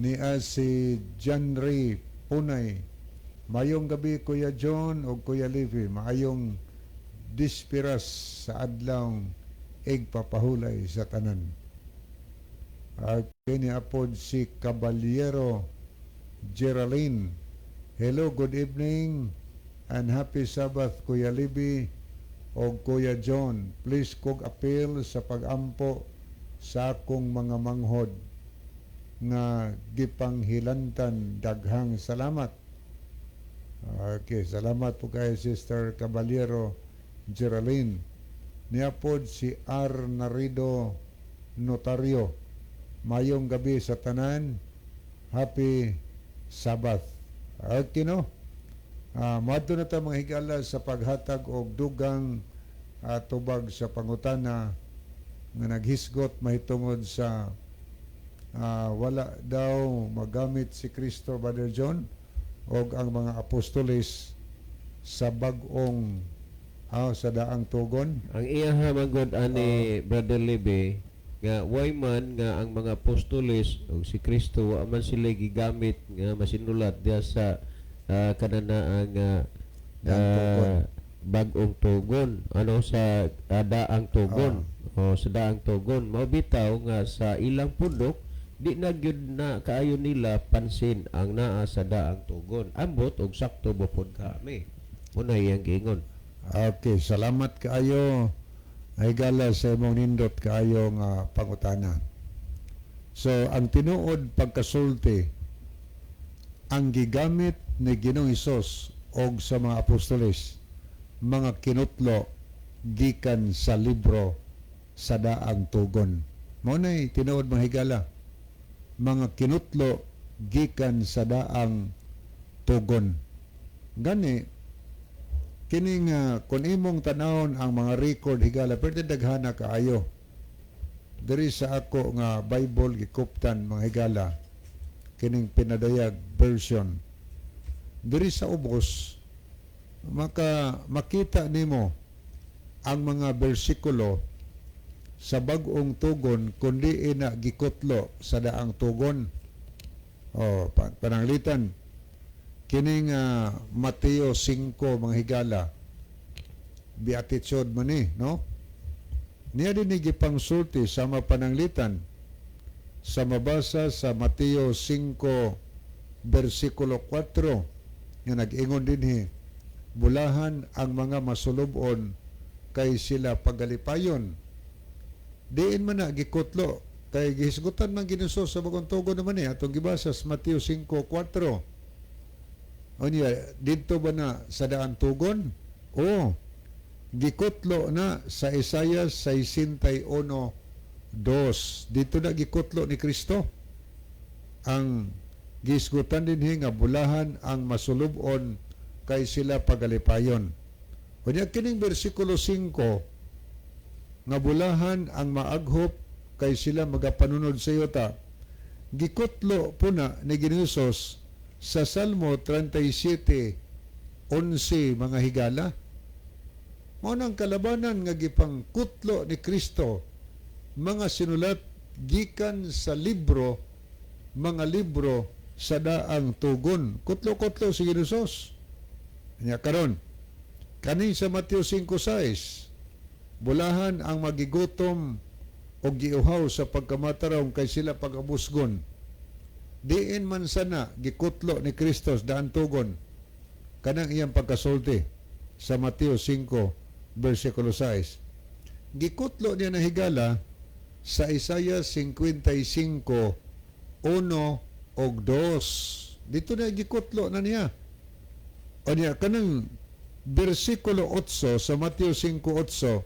Ni si John Ray Punay. Mayong gabi, Kuya John o Kuya Levi. Maayong dispiras sa adlaw igpapahulay sa tanan. Okay, ni apod si Caballero Geraldine. Hello, good evening and happy Sabbath, Kuya Libby o Kuya John. Please kog appeal sa pagampo sa akong mga manghod nga gipanghilantan. Daghang salamat. Okay, salamat po kay Sister Caballero Geraldine. Niapod si R. Narido Notario. Mayong gabi sa tanan. Happy Sabbath. Okay, no? Moadto na ta, mga higala, sa paghatag og dugang tubag sa pangutana nga naghisgot mahitungod sa wala daw magamit si Kristo, Brother John, og ang mga apostoles sa bag-ong sa daang tugon. Ang iya manggod ani, Brother Libe, nga way man nga ang mga apostoles o si Kristo wa man sila gigamit nga masinulat diya sa kanana ang Daang tugon. Bag-ong tugon, ano, sa daang tugon o sa daang tugon. Mao bitaw nga sa ilang pundok di na gyud na kaayo nila pansin ang naa sa daang tugon. Ambot og sakto ba pod kami muna iyang giingon. Okay, salamat kaayo, higala, sa imong nindot kaayo nga pangutana. So, ang tinuod pagkasulti, ang gigamit ni Ginoong Hesus og sa mga apostoles, mga kinutlo gikan sa libro sa daang tugon. Mao nay tinuod, mga higala. Mga kinutlo gikan sa daang tugon. Gani kining kung imong tanawon ang mga record, higala, pero daghana kaayo diri sa ako nga Bible gikuptan, mga higala, kining pinadayag version. Diri sa ubos maka makita nimo ang mga bersikulo sa bag-ong tugon kundi ina gikutlo sa daang tugon. O pananglitan kining Mateo 5, mga higala, Beatitude man ni, no? Niya din ni gipangsulti sama pananglitan sa mabasa sa Mateo 5 versikulo 4 nga nag-ingon dinhi, "Bulahan ang mga masulubon kay sila pagalipayon." Diin man na gikutlo kay gihisgutan man ginuso sa bagong tugon naman ni atong gibasa sa Mateo 5:4? Unya, didto ba na sa Daang Tugon? Oo. Gikutlo na sa Isaiah 61:2. Didto na gikutlo ni Kristo. Ang gisgutan dinhi nga bulahan ang masulubon kay sila pagalipayon. Unya kining bersikulo 5 nga bulahan ang maaghop kay sila magapanunod sa yuta. Gikutlo po na ni Ginoong Hesus sa Salmo 37:11, mga higala. Mao nang kalabanan nga gipangkutlo ni Kristo mga sinulat gikan sa libro, mga libro sa Daang Tugon. Kutlo-kutlo si Ginoong. Nya karon, kani sa Mateo 5:6, bulahan ang magigutom o giuhaw sa pagkamatarong kay sila pagabusgon. Diin man sana gikutlo ni Kristo sa Daan Tugon kanang iyang pagkasulti sa Mateo 5 versikulo 6? Gikutlo niya na, higala, sa Isaiah 55:1 og 2. Didto na gikutlo na niya. O niya kanang bersikulo 8 sa Mateo 5:8,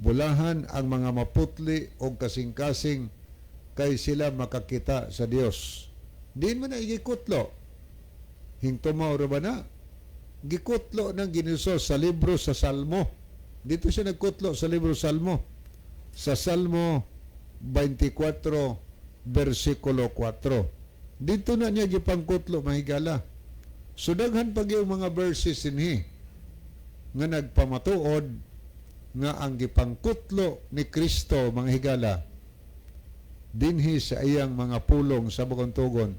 bulahan ang mga maputli o kasing-kasing kay sila makakita sa Dios. Diin man na igikutlo? Hingtumaw ra ba na? Gikutlo ng Ginoo sa libro sa Salmo. Didto siya nagkutlo sa libro Salmo. Sa Salmo 24 versikulo 4. Didto na niya gipangkutlo, mahigala. So daghan pa gyud mga verses dinhi nga nagpamatuod nga ang gipangkutlo ni Kristo, mga higala, dinhi sa iyang mga pulong sa Bagong Tugon,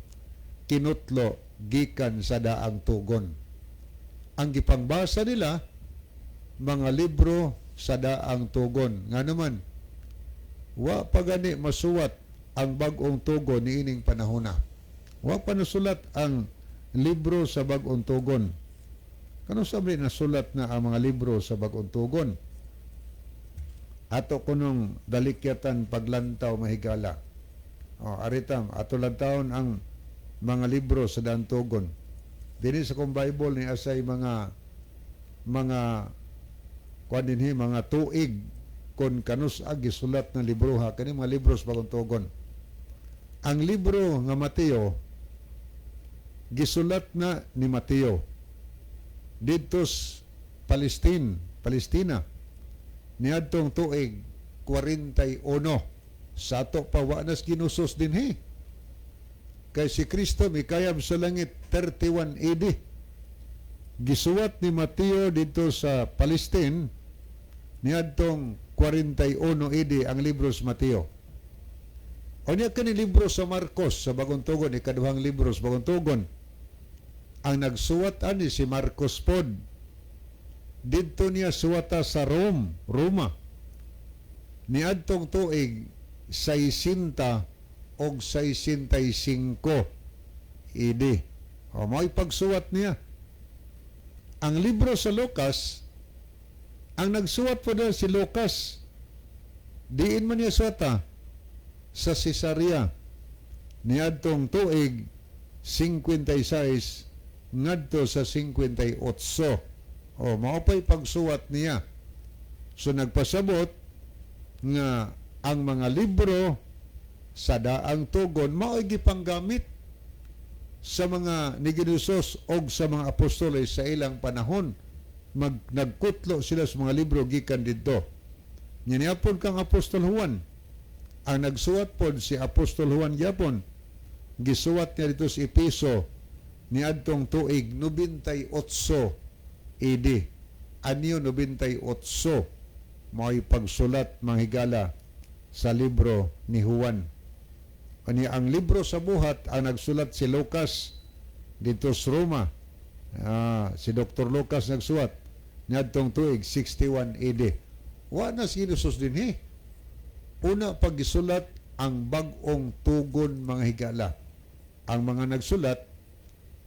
kinutlo gikan sa Daang Tugon. Ang gipangbasa nila, mga libro sa Daang Tugon. Nga naman, wa pa gani masuwat ang Bag-ong Tugon niining panahona. Wa pa nasulat ang libro sa Bag-ong Tugon. Kano sabi nasulat na ang mga libro sa Bag-ong Tugon? Ato kunong dalikyatan paglantaw, mahigala. O, aritam, ato lantawon ang mga libro sa Daan Tugon. Dini sa kong Bible ni asay mga kuan dinhi, mga tuig kon kanus-a gisulat ng libro ha kani mga libro sa Bagong Tugon. Ang libro nga Mateo, gisulat na ni Mateo didto sa Palestine, Palestina, niadtong tuig 41. Sa ato pa, wa nas ginusos dinhi. Kay si Kristo mikayab sa langit 31 AD. Gisuwat ni Mateo didto sa Palestine niadtong 41 AD ang libro sa Mateo. Unya kani libro sa Marcos sa Bagong Tugon, ikaduhang libro sa Bagong Tugon. Ang nagsuwat ani si Marcos pod. Didto niya suwata sa Rome, Roma. Niadtong tuig 60 og 65 AD. O mao'y pagsuwat niya. Ang libro sa Lucas, ang nagsuwat po na si Lucas. Diin man niya suwata? Sa Cesarea. Niadtong tuig 56 ngadto sa 58. O mao pa'y pagsuwat niya. So nagpasabot nga ang mga libro sa Daang Tugon mao'y gipanggamit sa mga ni Ginoong og sa mga apostoles sa ilang panahon. Nagkutlo sila sa mga libro gikan didto. Niapon kang Apostol Juan. Ang nagsuwat pod si Apostol Juan gyapon. Gisuwat niya didto sa Epeso niadtong tuig 98 AD. Anyo 98 mao'y pagsulat, manghigala, sa libro ni Juan. Ani ang libro sa Buhat, ang nagsulat si Lucas didto sa Roma. Si Dr. Lucas nagsuwat niadtong tuig 61 AD. Wa na si Jesus dinhi. Una pag gisulat ang Bag-ong Tugon, mga higala. Ang mga nagsulat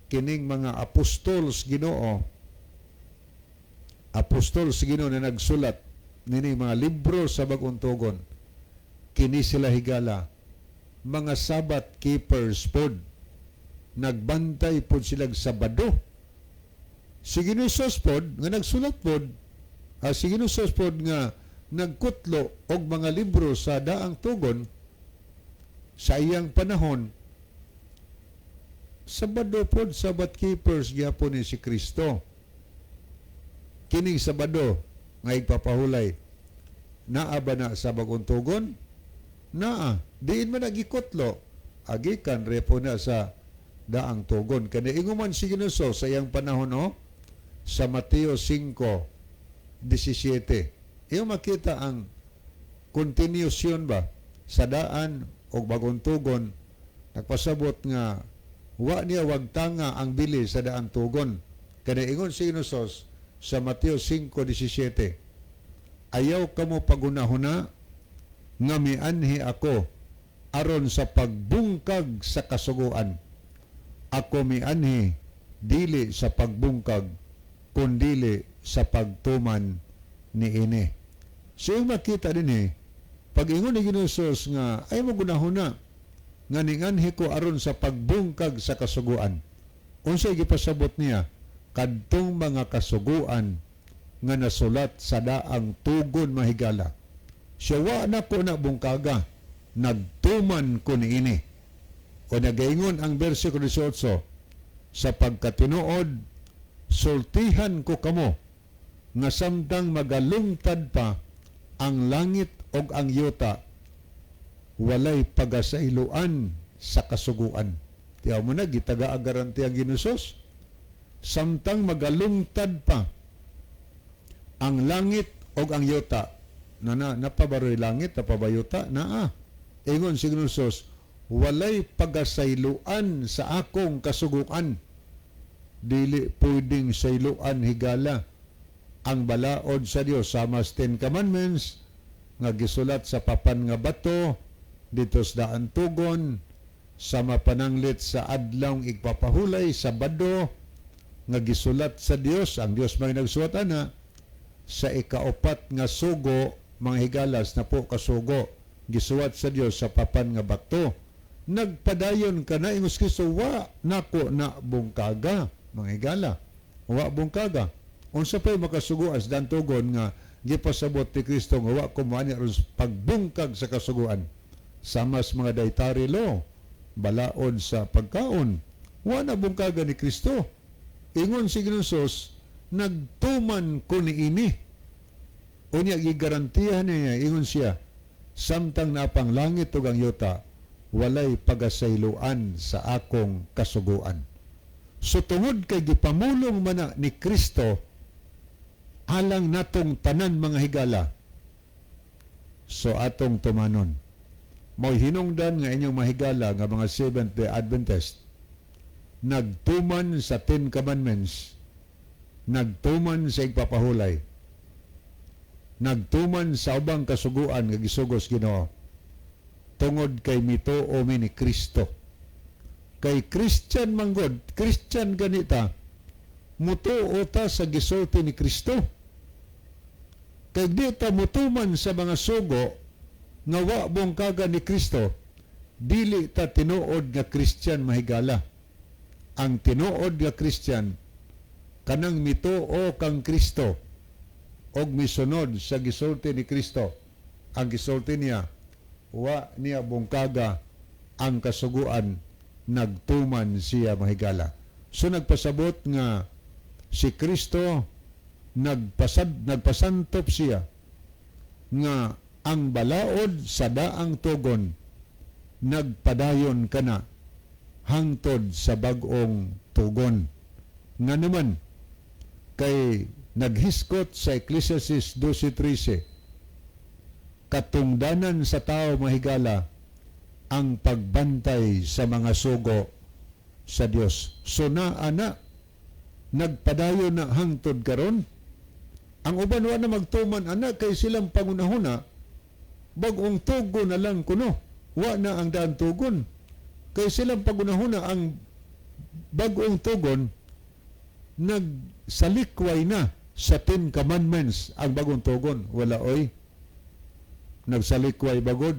kining mga apostols Ginoo, apostols Ginoo na nagsulat nini mga libro sa Bag-ong Tugon. Kini sila, higala, mga Sabbath keepers pod. Nagbantay pod sila Sabado. Si Ginoong pod nga nagsulat pod, si Ginoong pod nga nagkutlo og mga libro sa daang tugon sa iyang panahon, Sabado pod, Sabbath keepers gyapon ni si Kristo. Kining Sabado nga igpapahulay, naa ba na sa bagong tugon? Naa. Diin man nagikutlo, agikan repo na sa daang tugon. Kani ingon man si Ginoo sa iyang panahon, oh, sa Mateo 5:17. Iyo makita ang continuation ba sa daan o bagong tugon, nagpasabot nga wa niya wagtanga ang bili sa daan tugon. Kani ingon si Ginoo sa Mateo 5:17, "Ayaw kamo pagunahuna nga mianhi ako aron sa pagbungkag sa kasuguan. Ako mianhi dili sa pagbungkag kundili sa pagtuman niini." So yung makita din eh, pag ingon ni Ginoo nga ay mo gunahuna nga ninganhi ko aron sa pagbungkag sa kasuguan. Unsay gipasabot niya? Kadtong mga kasuguan nga nasulat sa daang tugon, mahigala. Siya, wa na ko na bungkaga, nagtuman ko niini. O nagaingon ang versikulo 18, "Sa pagkatinuod, sultihan ko kamo nga samtang magalungtad pa ang langit og ang yuta, walay pagasailuan sa kasuguan." Tiyaw mo na, gitaga garanti ang Ginoo. Samtang magalungtad pa ang langit og ang yuta, na, na napabaroy langit, napabayuta, naa. Ingon si Ginoo, walay pagasayloan sa akong kasuguan. Dili pwedeng sayloan, higala, ang balaod sa Dios sama sa Ten Commandments nga gisulat sa papan nga bato dito sa daan tugon, sama pananglit sa adlaw igpapahulay, Sabado, nga gisulat sa Dios, ang Dios may nagsuwat ana sa ikaupat nga sugo, mga higalas na po kasugo gisuwat sa Dios sa papan nga bato. Nagpadayon ka na, ingos Kristo, wa nako na bungkaga, mga higala, wa bungkaga. Unsa pa'y makasuguan sa dantugon nga gipasabot ni Kristo nga wa ko moani aron pagbungkag sa kasuguan? Sama sa mga dietary law, balaod sa pagkaon, wa na bungkaga ni Kristo. Ingon si Ginoo, nagtuman ko niini. Unya gigarantihan niya, ingon siya, samtang napang langit ug ang yuta, walay pagasayloan sa akong kasuguan. So tungod kay gipamulong man na ni Kristo alang natong tanan, mga higala, so atong tumanon. Mo'y hinungdan nga inyong mahigala nga mga Seventh-day Adventist nagtuman sa Ten Commandments, nagtuman sa igpapahulay, nagtuman sa ubang kasuguan nga gisugos Ginoo tungod kay mituo mi ni Kristo. Kay Christian manggod, Christian ganita, mutuo ta sa gisulti ni Kristo. Kay di ta mutuman sa mga sugo nga wa bungkaga ni Kristo, dili ta tinuod nga Christian, mahigala. Ang tinuod nga Christian kanang mituo kang Kristo og misunod sa gisulti ni Kristo. Ang gisulti niya, wa niya bungkaga ang kasuguan, nagtuman siya, mahigala. So nagpasabot nga si Kristo nagpasantop siya nga ang balaod sa daang tugon nagpadayon kana hangtod sa bag-ong tugon. Nga naman kay naghiskot sa Ecclesiastes 12:13, katungdanan sa tao, mahigala, ang pagbantay sa mga sugo sa Dios. So naa na, nagpadayon na hangtod karon. Ang uban wa na magtuman ana kay silang pangunahuna bag-ong tugon na lang kuno. Wa na ang daan tugon. Kay silang pangunahuna ang bag-ong tugon nagsalikway na sa Ten Commandments ang bagong tugon. Wala oy. Nagsalikway bagod.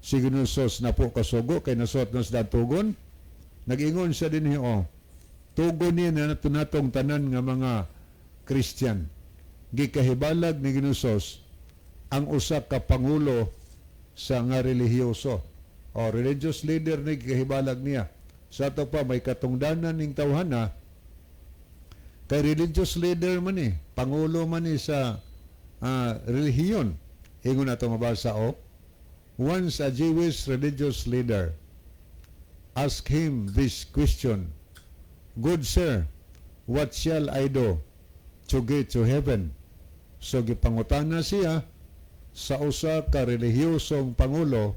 Si Ginoo na po kasugo kay nasuot na sa tugon. Nag-ingon siya din oh. Tugon niya na nato natong tanan nga mga Christian. Gikahibalag ni Ginoong Hesus ang usa ka pangulo sa nga relihiyoso o religious leader ni gikahibalag niya. Sa ato pa may katungdanan ning tawhana kay religious leader man ni, pangulo man ni sa relihiyon. Ingon nato mabasa o, "Once a Jewish religious leader asked him this question, 'Good sir, what shall I do to get to heaven?'" So gipangutana siya sa usa ka relihiyosong pangulo,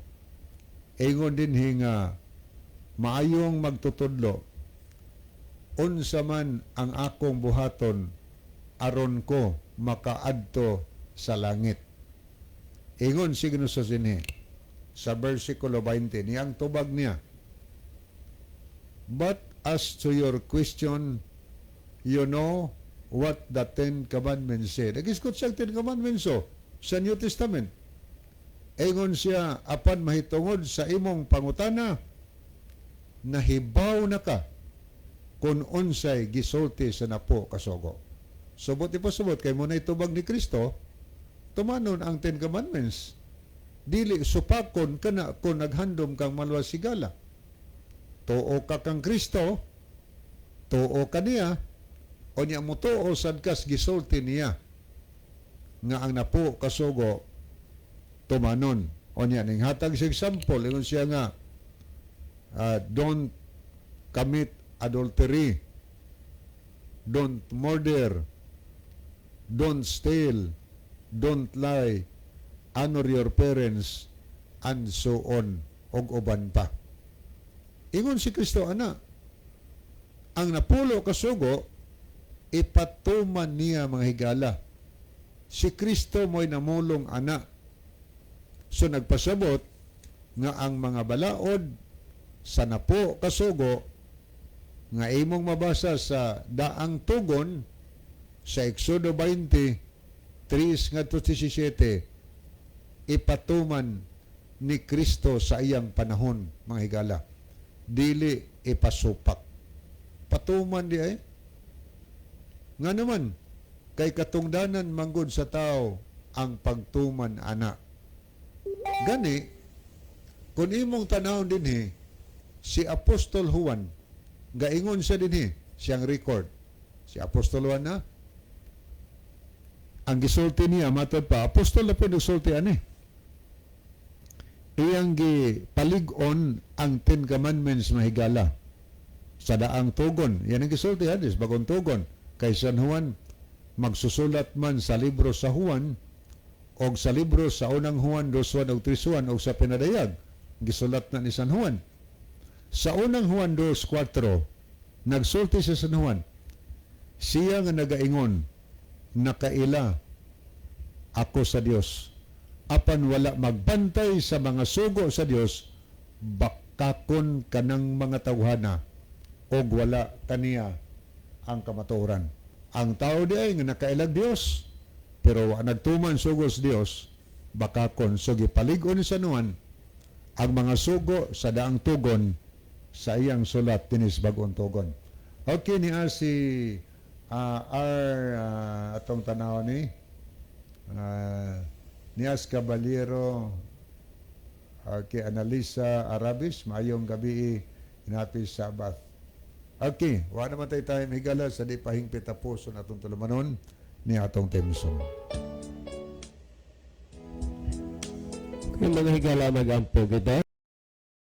ingon dinhi nga, "Maayong magtutudlo, unsa man ang akong buhaton aron ko makaadto sa langit?" Ingon si Ginoo sa dinhi sa versikulo 20 niyang tubag niya, "But as to your question, you know what the Ten Commandments say." Nagisgot siya ang Ten Commandments, oh, sa New Testament. Ingon siya, "Apan mahitungod sa imong pangutana, nahibaw na ka kung unsay gisulti sa napo kasugo." Subot ipasubot kay mao na tubag ni Kristo, tumanon ang Ten Commandments. Dili supakon kana kung naghandom kang maluwas, higala. Tuo ka kang Kristo, tuo ka niya, o niya mo tuo sad kas gisulti niya nga ang napo kasugo tumanon. O niya ning hatag sa example, ingon siya nga don't commit adultery, don't murder, don't steal, don't lie, honor your parents, and so on, og uban pa. Ingon si Kristo ana, ang napulo kasugo ipatuman niya, mga higala. Si Kristo mo'y namulong ana. So nagpasabot nga ang mga balaod sa napo kasugo nga imong mabasa sa daang tugon sa Exodo 20, 3 ngadto 17, ipatuman ni Kristo sa iyang panahon, mga higala. Dili ipasupak. Patuman di ay. Nga naman, kay katungdanan manggod sa tao ang pagtuman ana. Gani, kung imong tanawon dinhi, si Apostol Juan, gaingon siya dinhi, siyang record. Si Apostol Juan na, ang gisulti niya, matod pa, Apostol na po nagsulti ani. Iyang gipalig-on ang Ten Commandments, mahigala, sa daang tugon. Yan ang gisulti hadis, bagong tugon. Kay San Juan, magsusulat man sa libro sa Juan, og sa libro sa unang Juan, 2 Juan og 3 Juan, og sa pinadayag, gisulat na ni San Juan. Sa unang Juan 2:4, nagsulti sa San Juan, "Siya nga nagaingon, 'Nakaila ako sa Dios,' apan wala magbantay sa mga sugo sa Dios, bakakon kanang mga tawhana og wala kaniya ang kamatuoran." Ang tao di ay nga nakailag Dios pero wa nagtuman sugo sa Dios, bakakon. So gipalig-on ni San Juan ang mga sugo sa daang tugon sa iyang sulat dinis bagong tugon. Okay, niya si R atong tanaw ni Nias Caballero. Okay, Analisa Arabis, maayong gabi, happy Sabbath. Okay, wa naman tayo time, higala, sa di pahingpit tapuson atong tulumanon ni atong theme song. Kung mga higala, magampo kita.